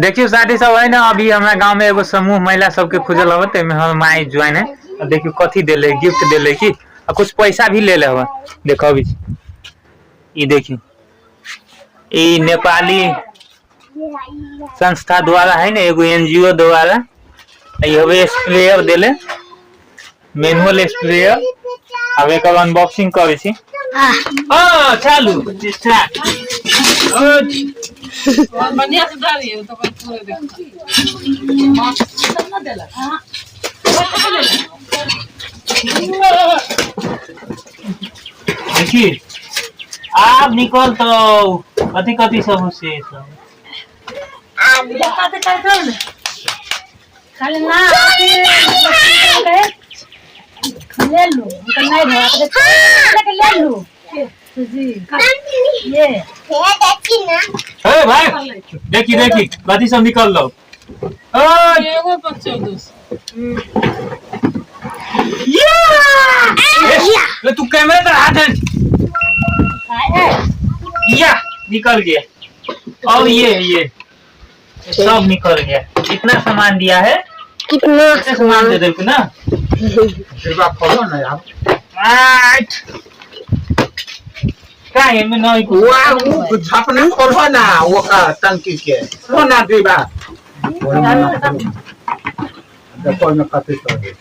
देखियो साथी सब है ना, अभी हमरा गांव में एगो समूह महिला सबके खुजल हवे, ते में हमर my join है। आ देखियो कथी देले, गिफ्ट देले की, आ कुछ पैसा भी ले ले हवे। देखो अभी ई देखियो, ई नेपाली संस्था द्वारा है ना, एगो एनजीओ द्वारा ई हवे स्प्रेयर देले, मैनुअल स्प्रेयर। अब एकर अनबॉक्सिंग करै छी। हां, चालू स्टार्ट। बढ़िया से डालिए तो पूरे देखो। देखिए आब निकल तो कथी कथी सब हो से सब। खाली ना ले लू तो नहीं भरा ले लू जी ये। ए भाई, देखी देखी कथी सब निकल लो। एगो पर 14। ले तू कैमरा पर हाथ है या निकल गया। और ये सब निकल गया। इतना सामान दिया है। कितना? इतना सामान दे देलको ना। डिब्बा खोलो ना यार। आठ का एमे नहीं कुछ। वाह, उ झापना खोलो ना, ओकर टंकी के खोलो ना डिब्बा। देखो, ओहिमे कथी सब है।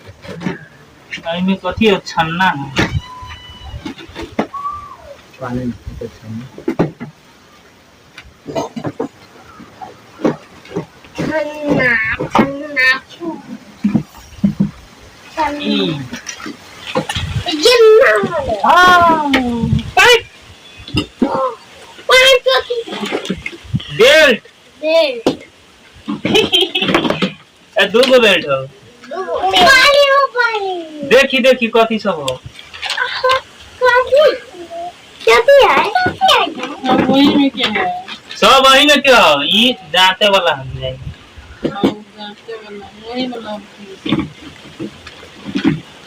एमे कथी है? छन्ना है। पानी के छन्ना। ठंडा ठंडा छू। ई ये ना होले। हाँ, पाइप। पाँच की। बेल्ट। बेल्ट। ए दूगो बेल्ट हो। पानी हो, पानी। देखी देखी कथी सब हो। कथी कथी है, कथी है? सब वही में के है। सब वही में क्या हो, ई जाते वाला हम जाएंगे। हाँ, जानते वाला वही वाला।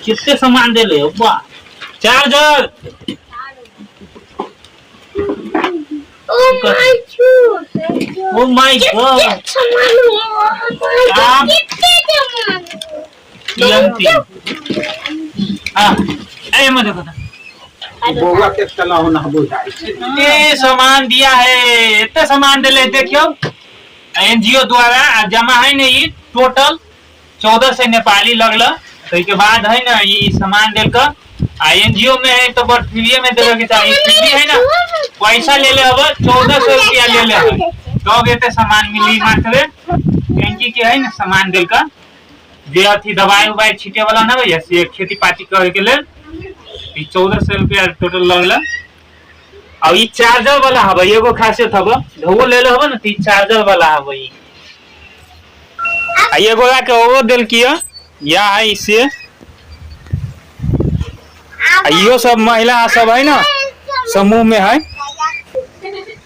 कितने सामान दे ले, वाह, charger. Oh my shoes. Oh my God. सामान हो। कितने सामान? टीएमटी। हाँ, ए मत देखो। बौआ के चलाओ ना बुझाइ छै। इतने सामान दिया है, इतने सामान दिले। देखियो, एनजीओ द्वारा आ जमा है ने, ई टोटल 1400 नेपाली लगल। तो के बाद है ना ई सामान दिल का। आ एनजीओ में है तो बट फ्री में देवे के चाहिए। फ्री है ना, पैसा ले ले अब, 1400 रुपया ले ले अब तब एते सामान मिली। मात्र टंकी के है ना सामान दिल का, जे अथी दवाई उवाई छीटे वाला ना भैया, से खेती पाती करे के लेल ई 1400 रुपया टोटल लगल। और ई चार्जर वाला हवे, एगो खासियत हवे, ढोवो ले ले हवे ना, त ई चार्जर वाला हवे ई। आ एगो के ओ देल किया या है इसे। आ इहो सब महिला सब है ना समूह में है।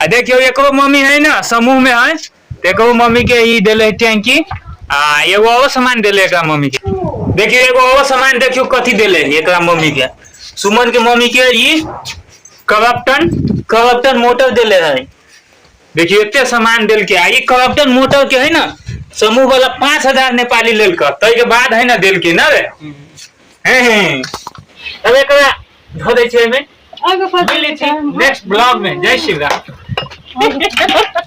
आ देखियो, एकरो मम्मी है ना समूह में है, तो एकरो मम्मी के ई देले है टैंकी। आ एगो और सामान देले एकरा मम्मी के। देखियो, एगो और सामान देखियो कथी देले है एकरा मम्मी के। सुमन के मम्मी के ई करप्टन करप्टन मोटर देले है। देखियो, एते सामान देल के। आ ई करप्टन मोटर के है ना समूह वाला 5000 नेपाली लेल के, तै के बाद है ना देल के ना रे। हे हे, अब एकरा धो दै छै एमे। मिलै छै नेक्स्ट ब्लॉग में। जय श्री राम।